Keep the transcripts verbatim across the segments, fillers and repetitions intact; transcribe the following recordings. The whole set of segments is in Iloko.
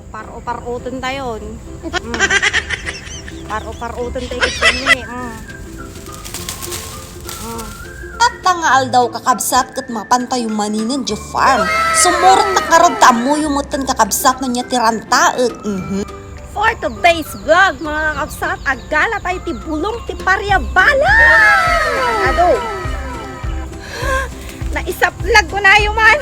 Paro-paroten tayon. Mm. Paro-paroten tayo ket ganyan eh. Mm. Mm. Tatta nga aldaw, kakabsat, ket mapan tayo maninen diay farm. Sumurot na karod ta ammoyo metten, kakabsat, no ania ti rantaek. Mhm. For today's vlog, mga kakabsat, aggala tayo ti bulong ti paria bala. Adu. Naisaplag ko nayo man.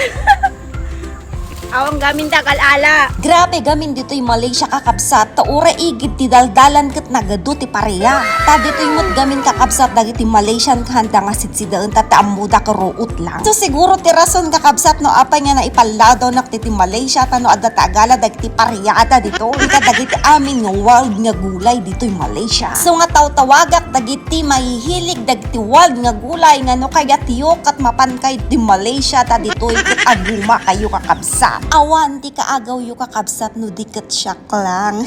Awan gamin da kal-ala. Grabe gamin ditoy Malaysia, kakabsat, ta uray igid ti daldalan ket nagadu ti paria. Ta ditoy met gamin, kakabsat, dagiti Malaysian handa nga sitsidaen ta ti ammoda ket ruot lang. So siguro ti rason, kakabsat, no apay nga naipalladawnak ditoy Malaysia, ta no adda ti agala dagiti pariada ditoy. Ita dagiti amin nga wild nga gulay ditoy Malaysia. So nga tawtawagak dagiti mahihilig dagiti wild nga gulay nga no kayatyo ket mapankayo ti Malaysia ta ditoy ket agumakayo, kakabsat. Awan ti kaagawyo, kakabsat, no di ket siak lang.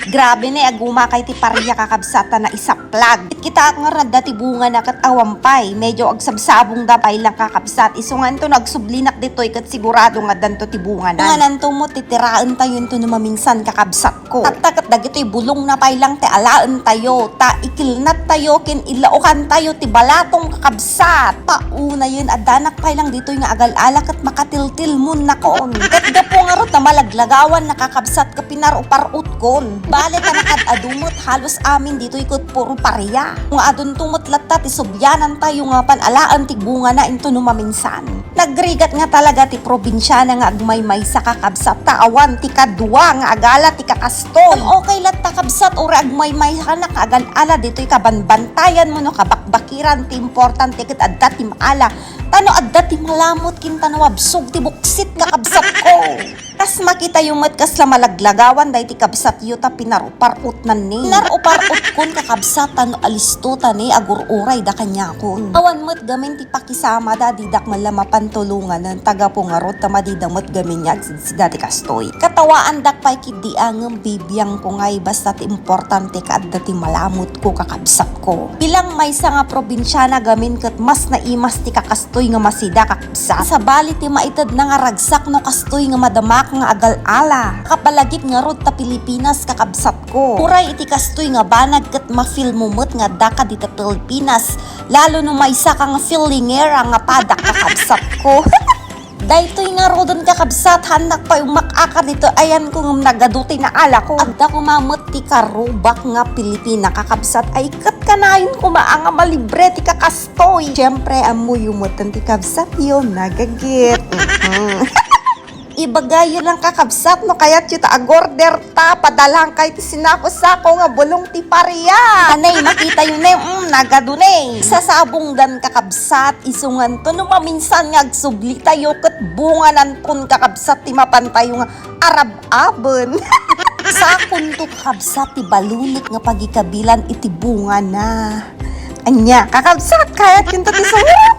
Grabe ne, agumakay ti paria, kakabsat, ta naisaplag. Kitaak nga adda ti bungana ket awan pay. Medyo agsabsabongda pay lang, kakabsat. Isu nga inton agsublinak ditoy ket sigurado nga addanto ti bungana. Ngananto met ti tiraentayo inton no maminsan, kakabsat ko. Tatta ket dagitoy bulongna pay lang ti alaentayo, ta ikilnattayo ken ilaokantayo ti balatong, kakabsat. Paunayen, addanak pay lang ditoy nga agal-ala ket makatiltilmonnakon. Ket gapu ngarud ta malaglagawan, kakabsat, ket pinaro-parotkon. Bale ta nakaad-adu met, halos amin ditoy ket puro paria. Nga adunto met latta ti sublianantayo nga mapan alaen ti bungana inton no maminsan. Nagrigat nga talaga ti probinsiana nga agmaymaysa, kakabsat, ta awan ti kadua nga agala ti kakastoy. Ngem okay latta, kabsat, uray agmaymaysanak nga agal-ala ditoy kabanbantayanmo no kabakbakiran, ti importante ket adda ti maala. Ta no adda ti malamut ken ta no mabsog ti buksit, kakabsatko. Kas makitayo met kasla malaglagawan daytoy kabsatyo ta pinaro-parotnan ni. Pinaro-parotkon, kakabsat, ta no alisto ta ni, agur-urayda kaniakon. Awan met gamin ti pakisamada, didak met la mapan tulonganen, ta gapu ngarud ta madida met gamin nga agsidsida ti kastoy. Katawaandak pay ketdi a ngem bibiangko ngay, basta ti importante ket adda ti malamutko, kakabsatko. Bilang maysa nga probinsiana gamin ket mas naimas ti kakastoy nga masida, kakabsat. Sabali ti maitedna nga ragsak no kastoy nga madamak nga agal-ala. Kapalagip ngarud ta Pilipinas, kakabsatko. Uray iti kastoy nga banag ket ma-feel mo met nga addaka dita Pilipinas, lalo no maysaka nga feelingera nga padak, kakabsatko. Daytoy ngaruden, kakabsat, haannak pay umak-aka ditoy ayanko ngem nagadu ti naalako. Adda koma met ti karubak nga Pilipina, kakabsat, ay ket kanayon koma a nga malibre ti kakas- toy. Siyempre, ammoyo metten ti kabsatyo, nagagit. Mhm. Ibagayo lang, kakabsat, no kayatyo ta agorder ta, padalangkay ti sinako-sako nga bulong ti paria. Anay, makitayo ne, mm, nagadu ne. Sasabongdan, kakabsat, isu nganto no maminsan nga agsublitayo ket bungananton, kakabsat, ti mapantayo nga arab-aben. Sakonto, kakabsat, ti balunek nga pagikabilan iti bungana. Ania, kakabsat, kayatkonto ti sumurot?